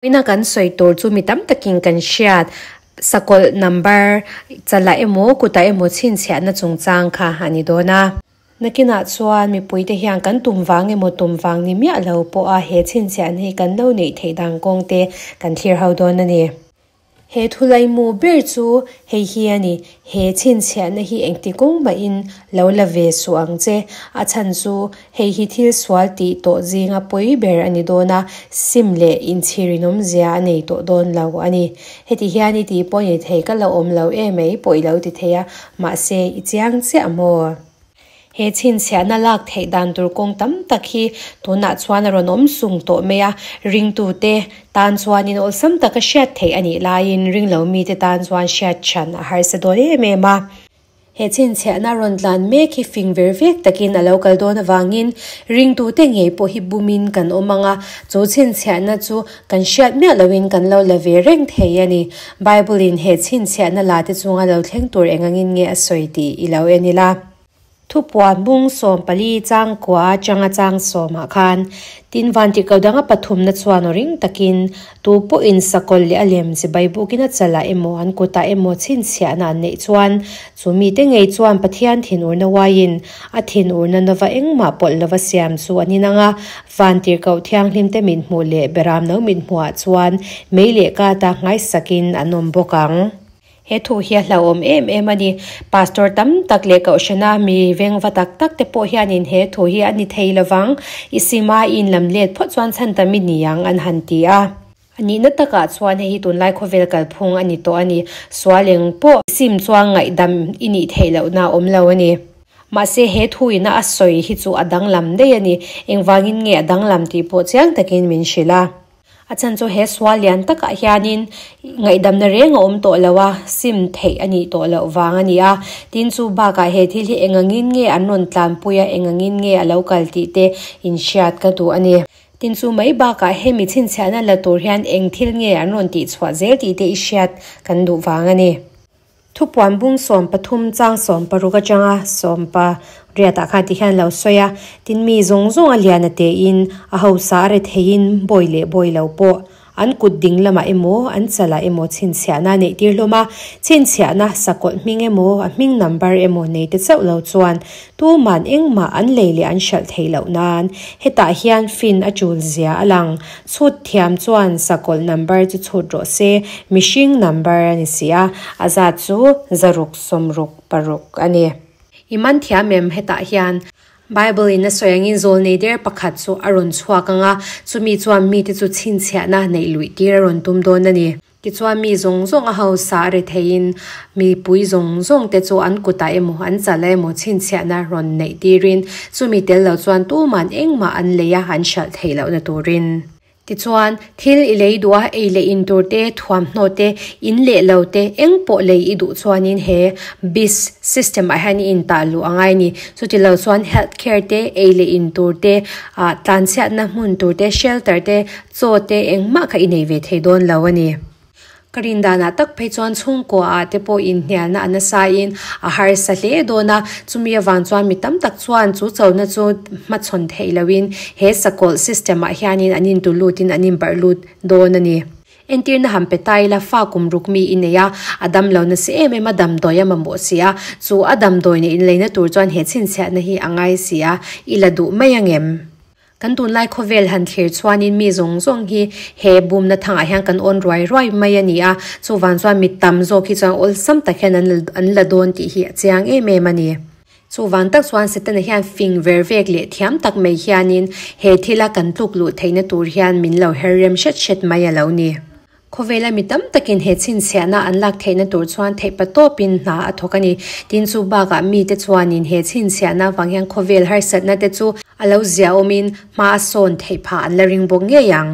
Ina kan sawi tur chu mi tam takin kan hriat sakawlh number chalah emaw kutah emaw chhinchhiahna chungchang kha a ni dawn a. Nakinah chuan mipuite hian kan tum vang emaw tum vang ni miah lo pawha he chhinchhiahna hi kan lo neih theih dan kawng te kan thlir ho dawn a ni. He thulaimu ber chu hei hi a ni, he chhinchhiahna hi engti kawng mahin lo la ve suh ang che, a chhan chu hei hi thil sual tih tawh zinga pawi ber a ni dawn a, sim leh inchhirinawmzia a nei tawh dawn lo a ni. Heti hian i tih pawh ni thei ka la awm lo emai pawh i lo ti thei a, mahse i chiang chiah maw? He chhinchhiahna lak theih dan tur kawng tam tak hi tunah chuan a rawn awm sung tawh mai a, ringtute tan chuanin awlsam taka hriat theih a nih laiin ringlo mite tan chuan hriat hran a harsa dawn em em a. He chhinchhiahna rawn tlan mek hi fing ver vek takin a lo kal dawn avangin ringtute ngei pawh hi bumin kan awm ang a, chu chhinchhiahna chu kan hriat miah loin kan lo la ve reng thei a ni. Bible-in he chhinchhiahna la te chunga lo thleng tur eng angin nge a sawi tih i lo en ila. Thupuan bung 14 chang kua atanga chang sawmah khan tin vantirhkoh danga pathumna chuan aw ring takin tu pawhin sakawlh leh a lem chibai bukin a chalah emaw an kutah emaw chhinchhiahna an neih chuan chu mite ngei chuan Pathian thinurna uaiin a thinurna nova engmah pawlh lova siam chu an inang a, vantirhkoh thianghlimte mithmuh leh beramno mithmuhah chuan mei leh kata nghaisakin an awm bawk ang. He thu hi a hlauhawm em em a ni. Pastor tam tak leh Kohhrana mi vengva tak tak te pawh hianin he thu hi a ni thei lovang, i sima i inlam let phawt chuan chhan tam i ni ang an han ti a. A nihna takah chuan hei hi tunlai khawvel kalphung a ni tawh a ni. Sual eng pawh i sim chuan ngaihdam i nih theih lohna a awm lo a ni. Mahse he thu ina a sawi hi chu a danglam daih a ni. Engvangin nge a danglam tih pawh chiang takin min hrilh a. A chhan chu he sual lian takah hianin ngaihdamna reng a awm tawh lo a, sim theih a nih tawh loh vang a ni a. Tin, chu bakah he thil hi engangin nge an rawn tlanpui a, engangin nge a lo kal tih te inhriat ka duh a ni. Tin, chu mai bakah hemi chhinchhiahna la tur hian eng thil nge an rawn tihchhuah zel tih te i hriat kan duh vang a ni. Thupuan bung 13 chang 16 atanga 18 ah khan tikhian lo sawi a, tin mi zawng zawng a lian a tein a hausa a re theiin bawi leh bawi lo pawh an kut ding lamah emaw an chalah emaw chhinchhiahna a neih tir hlawm a, chhinchhiahna sakawlh hming emaw a hming number emaw nei te chauh lo chuan tuman engmah an lei leh an hralh theih loh nan hetah hian fin a tul zia a lang. Chhut thiam chuan sakawlh number chu chhut rawh se, mihring number a ni si a, a zat chu zaruk sawmruk paruk a ni. I man thiam em hetah hian Bible in a sawi angin zawlnei der pakhat chu a rawn chhuak ang a, chumi chuan mite chu chhinchhiahna neih luih tir a rawn tum dawn a ni. Tichuan mi zawng zawng a hausa a ri theiin mipui zawng zawng te chu an kutah emaw an chalah emaw chhinchhiahna rawn neih tirin chumi tel lo chuan tuman engmah an lei a an hralh theih lohna turin. Tichuan thil i lei duh a, ei leh in tur te, thuamhnaw te, in leh lo te, eng pawh lei i duh chuanin he bis system ah hian i intah luh a ngai a ni. Chuti lo chuan health care te, ei leh in tur te, ah tlanchhiatna hmun tur te, shelter te, Chaw te engmah kha i nei ve thei dawn lo a ni. Ka rin danah tak phei chuan chhungkua ah te pawh inhnialna a nasa in a harsa hle dawn a, chumi avang chuan mi tam tak chuan chu chona chu hmachhawn theih loh in he sakawlh system ah hianin an intu lut in an inbarh lut dawn a ni. Entirna han pe ta ila fa kum ruk mi i nei a, a damlo nasa em em a damdawi a mamawh si a, chu a damdawi neih inleina tur chuan he chhinchhiahna hi a ngai si a, i la duh mai angem? Kan tunlai khawvel han thlir chuanin mi zawng zawng hi he bumna thangah hian kan awn ruai ruai mai a ni a, chuvang chuan mi tam zawk hi chuan awlsam tak hian an an la dawn tih hi a chiang em em a ni. Chuvang tak chuan Setana hian fing ver vek leh thiam tak mai hianin he thila kan tluk luh theihna tur hian min lo her rem hret hret mai a lo ni. Khawvela mi tam takin he chhinchhiahna an lak theihna tur chuan theihpa tawpin hna a thawk a ni. Tin, chu bakah mite chuanin he chhinchhiahna avang hian khawvel harsatna te chu a lo ziaawmin hma a sawn theih phah an la ring bawk ngei ang.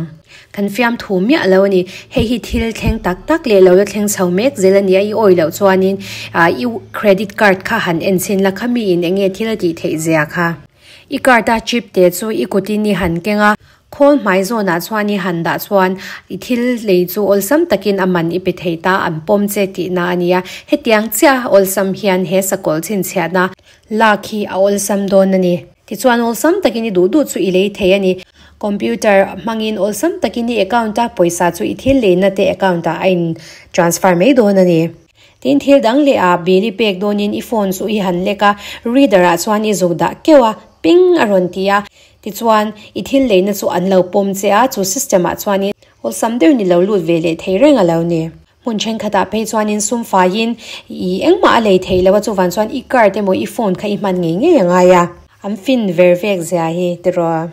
Kan fiamthu miah lo a ni. Hei hi thil thleng tak tak leh lo la thleng chho mek zel a ni a, i awi loh chuanin i credit card kha han en chhin la kha miin eng nge thil a tih theih zia kha. I card a chip te chu i kutin i han keng a. Khawl hmai zawnah chuan i han dah chuan i thil lei chu awlsam takin a man i pe thei ta, an pawm che tihna a nia. Hetiang chiah awlsam hian he sakawlh chhinchhiahna lak hi a awlsam dawn a ni. Tichuan awlsam takin i duh duh chu i lei thei a ni. Computer hmangin awlsam takin i account a pawisa chu i thil leina te account ah a in transfer mai dawn a ni. Tin thil dang leh ah bill i pek dawnin i phone chu i han lek a, reader ah chuan i zuk dah keuh a, ping a rawn ti a. Tichuan i thil leina chu an lo pawm che a, chu system ah chuanin awlsam deuhin i lo lut ve leh thei reng a lo ni. Hmun thenkhatah phei chuanin sum faiin i engmah a lei theih loh a, chuvang chuan i card emaw i phone kha i hman ngei ngei a ngai a. An fin ver vek zia hi tiraw.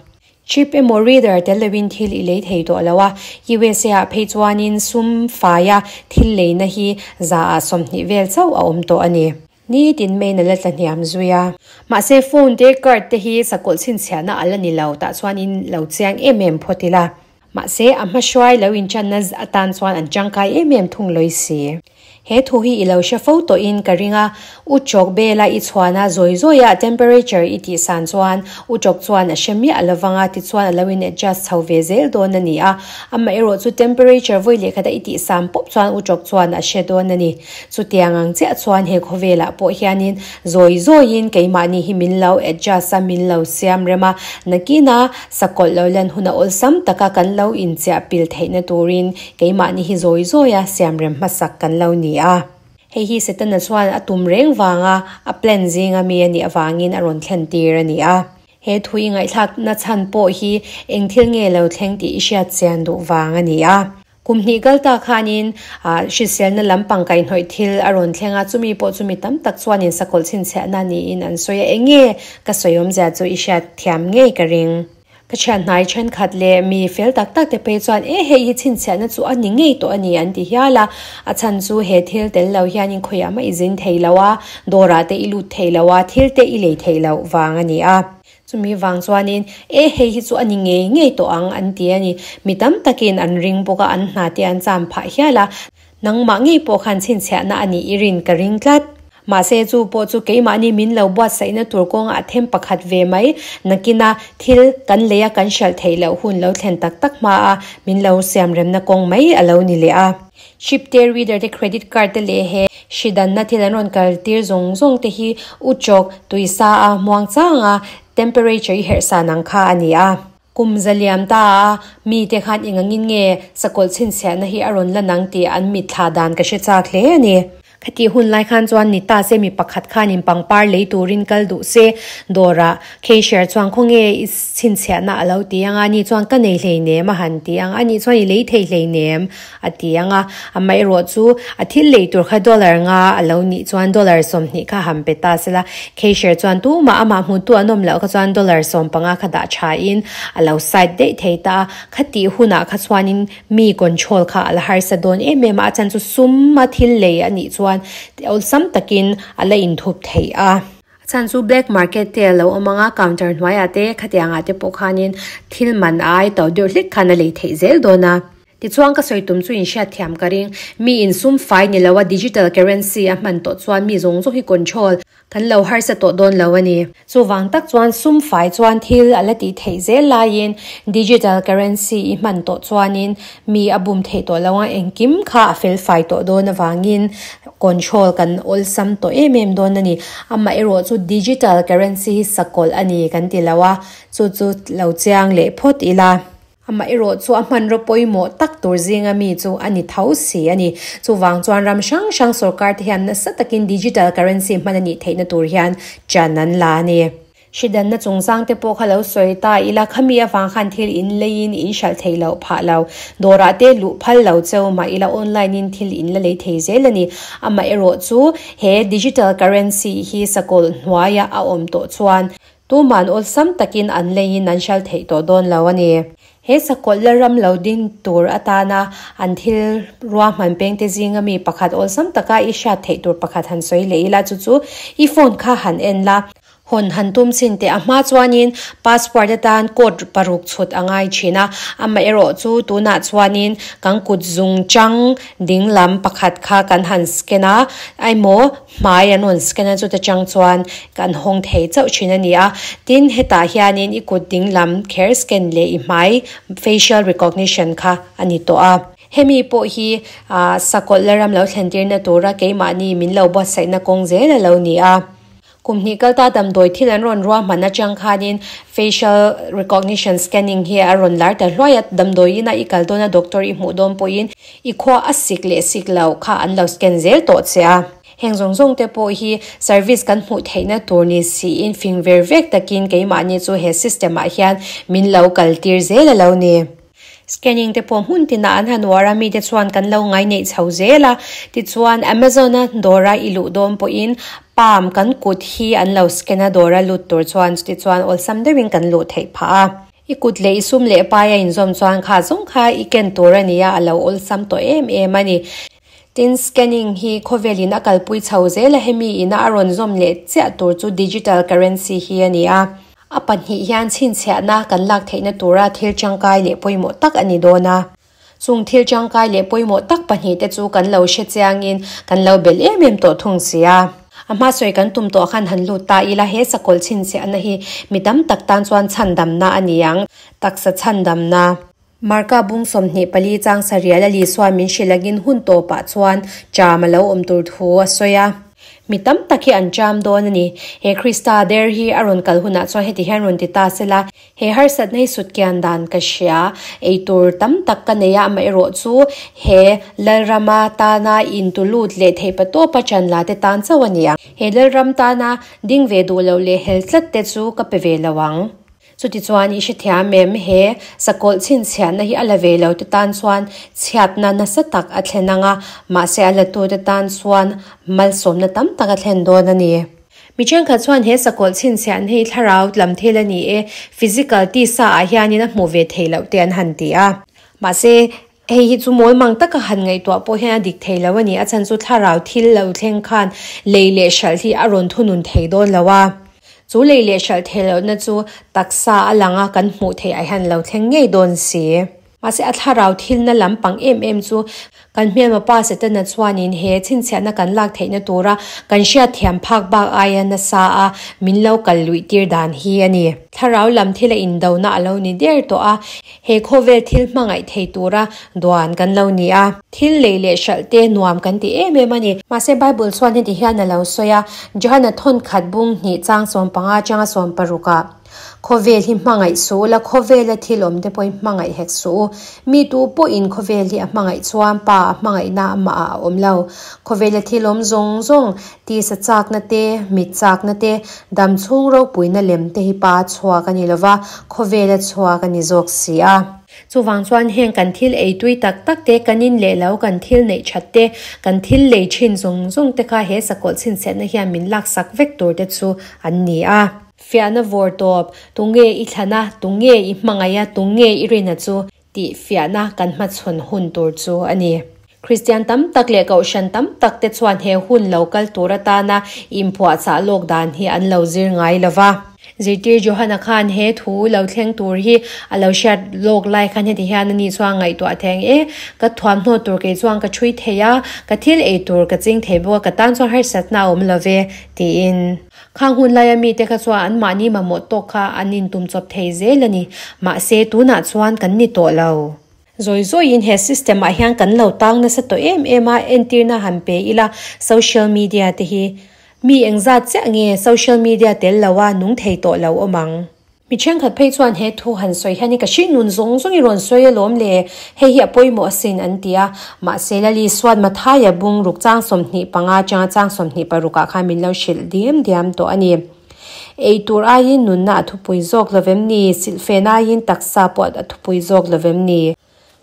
Chip emaw reader tel loin thil i lei thei tawh lo a, USA ah phei chuanin sum faia thil leina hi 20% vel chauh a awm tawh a ni. Nitin main a la tla hniam zui a. Mahse phone te card te hi sakawlh chhinchhiahna a la ni lo tah chuanin lo chiang em em phawt ila. Mahse a hmahruai lo inchanna atan chuan an tangkai em em thung lawi si. He thu hi i lo hre fo tawhin ka ring a, u chawk bela i chhuan a zawi zawi a temperature i tih san chuan u chawk chuan a hre miah lovang a tichuan a lo in adjust chho ve zel dawn a ni a, amaherawh chu temperature vawi lehkhat a i tih san pawp chuan u chawk chuan a hre dawn a ni. Chutiang ang chiah chuan he khawvelah pawh hianin zawi zawiin keimahni hi min lo adjust a, min lo siam rem a, nakina sakawlh lo lan huna awlsam taka kan lo inchiah pil theihna turin keimahni hi zawi zawia siam rem hmasak kan lo ni a. Hei hi Setana chuan a tum reng vanga a plan zinga mi a nih avangin a rawn thlen tir a ni a. He thu i ngaihthlakna chhan pawh hi eng thil nge lo thleng tih i hriat chian duh vang a ni a. Kum hnih kal ta khanin hriselna lampang kaihhnawih thil a rawn thleng a, chumi pawh chu mi tam tak chuanin sakawlh chhinchhiahna niin an sawi a, eng nge ka sawi awmzia chu i hriat thiam ngei ka ring. Ka thian hnai thenkhat leh mi fel tak tak te phei chuan e hei hi chhinchhiahna chu a ni ngei tawh a ni an ti hial a, a chhan chu he thil tel lo hianin khawiah mah i zin thei lo a, dawrah te i lut thei lo a, thil te i lei thei loh vang a ni a. Chumi vang chuanin, E, hei hi chu a ni ngei ngei tawh ang, an ti a ni. Mi tam takin an ring bawk a, an hna te an cham phah hial a. Nangmah ngei pawh khan chhinchhiahna a nih i rin ka ring tlat. Mahse, chu pawh chu keimahni min lo buatsaihna tur kawngah a them pakhat ve mai. Nakina thil kan lei a kan hralh theih loh hun lo thlen tak tak hma a, min lo siamremna kawng mai a lo ni leh a. Chip te, reader te, credit card te leh he hridanna thil an rawn kal tir zawng zawng te hi u chawk tui sa a muang chang a temperature i herh san ang kha a ni a. Kum za liam ta a mi te khan engangin nge sakawlh chhinchhiahna hi a rawn la nang tih an mitthla dan ka hre chak hle a ni. Khatih hun lai khan chuan ni ta se mi pakhat khanin pangpar lei turin kal duh se dawrah cashier chuan khawnge i chhinchhiahna a lo ti ang a, ani chuan ka nei hleinem a han ti ang a, ani chuan i lei thei hleinem a ti ang a, amaherawh chu a thil lei tur kha dollar nga a lo nih chuan dollar 20 kha han pe ta sela, cashier chuan tumah amah hmutu an awm loh kha chuan dollar 15 kha dah thain a lo side daih thei ta a, khatih hunah kha chuanin Mi control kha a la harsa dawn em em a, a chan chu sum a thil lei a nih chuan awlsam takin a la inthup theih a. A chhan chu black market te a lo awm ang a, counter hnuaiah te khatiangah te pawh khanin thil man a ai to deuh hlek khan a lei theih zel dawn a. Tichuan ka sawi tum chu inhriat thiam ka ring, mi in sum fai ni lo a digital currency a hman tawh chuan mi zawng zawng hi control Kan lo harsa tawh dawn lo a ni. Chuvang tak chuan sum fai chuan thil a la tih theih zel laiin digital currency i hman tawh chuanin mi a bum theih tawh lo a, engkim kha a fel fai tawh dawn avangin control kan awlsam tawh em em dawn a ni. Amaherawh chu digital currency hi sakawlh a ni kan ti lo a, chu chu lo chiang leh phawt ila. Amaherawh chu a hmanraw pawimawh tak tur zinga mi chu a ni tho si a ni. Chuvang chuan ram hrang hrang sorkar te hian nasa takin digital currency hman a nih theihna tur hian chan an la a ni. Hridanna chungchang te pawh kha lo sawi ta ila, khami avang khan thil in leiin in hralh theih loh phah lo. Dawrah te luh phal lo cheu mah ila online in thil in la lei thei zel a ni. Amaherawh chu he digital currency hi sakawlh hnuaia a awm tawh chuan Tuman awlsam takin an leiin an hral theih tawh dawn lo a ni. He sakawlh la ram lo ding tur atana an thil ruahman pengte zinga mi pakhat awlsam taka i hriat theih tur pakhat han sawi leh ila chu chu i phone kha han en la. Hawn han tum chin teh a hma chuanin passport atan code paruk chhut a ngai thin a, amaherawh chu tunah chuanin kan kut zung chang ding lam pakhat kha kan han scan a, emaw Hmai an rawn scan a chuta chang chuan kan hawng thei chauh thin a ni a, tin hetah hianin i kut ding lam kher scan leh i hmai facial recognition kha a ni tawh a. Hemi pawh hi ah sakawlh la ram lo thlen tirna tura keimahni min lo buatsaihna kawng zel a lo ni a. Kum hnih kalta damdawi thil an rawn ruahman atang khanin facial recognition scanning hi a rawn lar ta hluai a, damdawi ina i kal dawn a doctor i hmuh dawn pawhin i khua a sik leh sik loh kha an lo scan zel tawh che a. Heng zawng zawng te pawh hi service kan hmuh theihna tur ni siin fing ver vek takin keimahni chu he system ah hian min lo kal tir zel a lo ni. Scanning te pawh hmun tinah an han uar a, mite chuan kan lo ngaineih chho zel a. Tichuan, Amazon-a dawra i luh dawn pawhin palm kan kut hi an lo scan a, dawra lut tur chuan chutichuan awlsam deuhin kan luh theih phah a. I kut leh i sum leh pai a inzawm chuan kha zawng kha i ken tur a ni a, a lo awlsam tawh em em a ni. Tin, scanning hi khawvelin a kalpui chho zel a, hemi ina a rawn zawm leh chiah tur chu digital currency hi a ni a. A pahnih hian chhinchhiahna kan lak theihna tura thil tangkai leh pawimawh tak a ni dawn a. Chung thil tangkai leh pawimawh tak pahnihte chu kan lo hre chiangin kan lo belh em em tawh thung si a. A hma sawi kan tum tawh khan han lut ta ila he sakawlh chhinchhiahna hi mi tam tak tan chuan chhandamna a ni ang, taksa chhandamna. Marka bung 24 chang sarial a Lisua min hrilh angin hun tawpah chuan cham a lo awm tur thu a sawi a. Mi tam tak hi an cham dawn a ni. He Krista der hi a rawn kal hunah chuan heti hian rawn ti ta sela, He harsatna hi sutkian dan ka hria, ei tur tam tak ka nei a, amaherawh chu he Lalrama tana intu lut leh theihpa tawpa chan la te tan chauh a ni ang. He Lalram tana ding ve duh loh leh hel tlat te chu ka pe ve lo ang. Chutichuan i hrethiam em? He sakawlh chhinchhiahna hi a la ve lo te tan chuan chhiatna nasa tak a thlen ang a, mahse a la tu te tan chuan malsawmna tam tak a thlen dawn a ni. Mi thenkhat chuan he sakawlh chhinchhiahna hi thlarau lam thil a ni e, physical tisa ah hianin a hmuh ve theih loh te an han ti a. Mahse, hei hi chu mawlmang taka han ngaihtuah pawh hian a dik thei lo a ni, a chhan chu thlarau thil lo thleng khan lei leh hralh hi a rawn thunun thei dawn lo a. Chu lei leh hralh theih lohna chu taksa a lang a kan hmuh theih ah hian lo thleng ngei dawn si. Mahse a thlarau thilna lam pang em em chu kan hmelma pa Setana chuanin he chhinchhiahna kan lak theihna tura kan hriatthiam phak bak aia nasa a min lo kal luih tir dan hi a ni. Thlarau lam thila indona a lo ni der tawh a, He khawvel thil hmangaih thei tura duan kan lo ni a. Thil lei leh hralh te nuam kan ti em em a ni. Mahse Bible chuan heti hian a lo sawi a, Johana thawnkhat bung hnih chang 15 atanga 16 ah, Khawvel hi hmangaih suh ula, khawvela thil awm te pawhin hmangaih hek suh u. Mi tu pawhin khawvel hi a hmangaih chuan Pa a hmangaihna amah ah a awm lo. Khawvela thil awm zawng zawng, tisa chakna te, mit chakna te, Dam chhung ropuina lem te hi pa chhuak a ni lova, khawvela chhuak a ni zawk si a. Chuvang chuan heng kan thil ei tui tak tak te, kan in leh lo, kan thil neih that te, kan thil lei thin zawng zawng te kha he sakawlh chhinchhiatna hian min laksak vek tur te chu an ni a. Fiahna vawr tawp, tunge i thlan a, tunge i hmangaih a, tunge i rin a chu tih fiahna kan hmachhawn hun tur chu a ni. Kristian tam tak leh kohhran tam tak te chuan he hun lo kal tur atana inpuahchah lawk dan hi an lo zir ngai lo va. Zirtir Johana khan he thu lo thleng tur hi a lo hriat lawk lai khan heti hian ani chuan ngaihtuah theng e, Ka thuamhnaw tur kei chuan ka thui thei a, ka thil ei tur ka ching thei bawk a, ka tan chuan harsatna a awm lo ve, tiin. Khang hun laia mite kha chuan anmahni mamawh tawk kha an intum chawp thei zel a ni. Mahse, tunah chuan kan ni tawh lo. Zawi zawiin he system ah hian kan lo tang nasa tawh em em a, entirna han pe ila social media te hi mi engzat chiah nge social media tel lo a nung thei tawh lo awm ang. Mi thenkhat phei chuan he thu han sawi hian ka hringnun zawng zawng i rawn sawi alawm le, hei hi a pawimawh asin an ti a. Mahse Lali Suat Mathaia bung ruk chang 25 atanga chang 26 ah khan min lo hrilh diam diam tawh a ni. Ei tur aiin nunna a thupui zawk lovem ni? Silhfen aiin taksa pawh a thupui zawk lovem ni?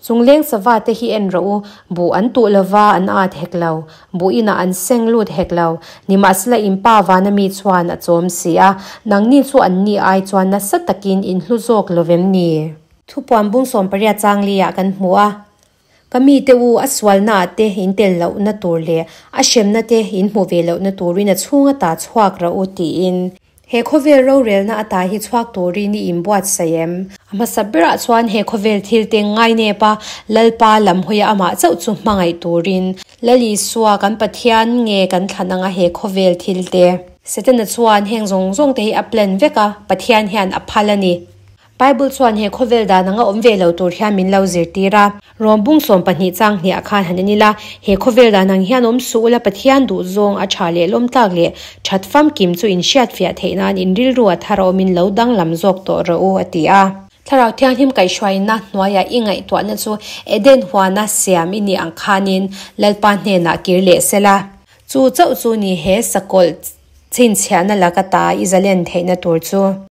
Chungleng sava te hi en rawh u, buh an tuh lova an at hek lo, buh inah an seng lut hek lo, nimahsela in pa vana mi chuan a chawm si a, nangni chu anni ai chuan nasa takin in hlu zawk lovem ni? Thupuan bung 18 chang li ah kan hmu a, Ka mite u, a sualna ah te in tel lohna tur leh a hremna te in hmuh ve lohna turin a chhunga ta chhuak rawh u tiin. He khawvel rorelna ata hi chhuak turin i inbuatsaih em? A hmasa berah chuan he khawvel thil te ngainep a, Lalpa lam hawia amah chauh chu hmangaih turin Lal Isua kan Pathian nge kan thlan anga he khawvel thil te. Setana chuan heng zawng zawng te hi a plan vek a, Pathian hian a phal a ni. Bible chuan he khawvel dan anga awm ve lo tur hian min lo zirtir a. Rom bung 12 chang hniah khan han en ila, he khawvel dan ang hian awm suh ula Pathian duh zawng a tha leh lawm tlak leh that famkim chu in hriat fiah theih nan in rilru a thar awmin lo danglam zawk tawh rawh u a ti a. Thlarau Thianghlim kaihhruaina hnuaiah i ngaihtuahna chu Eden huana siam i nih ang khanin Lalpa hnenah kir leh sela. Chu chauh chu ni he sakawlh chhinchhiahna laka ta i zalen theihna tur chu.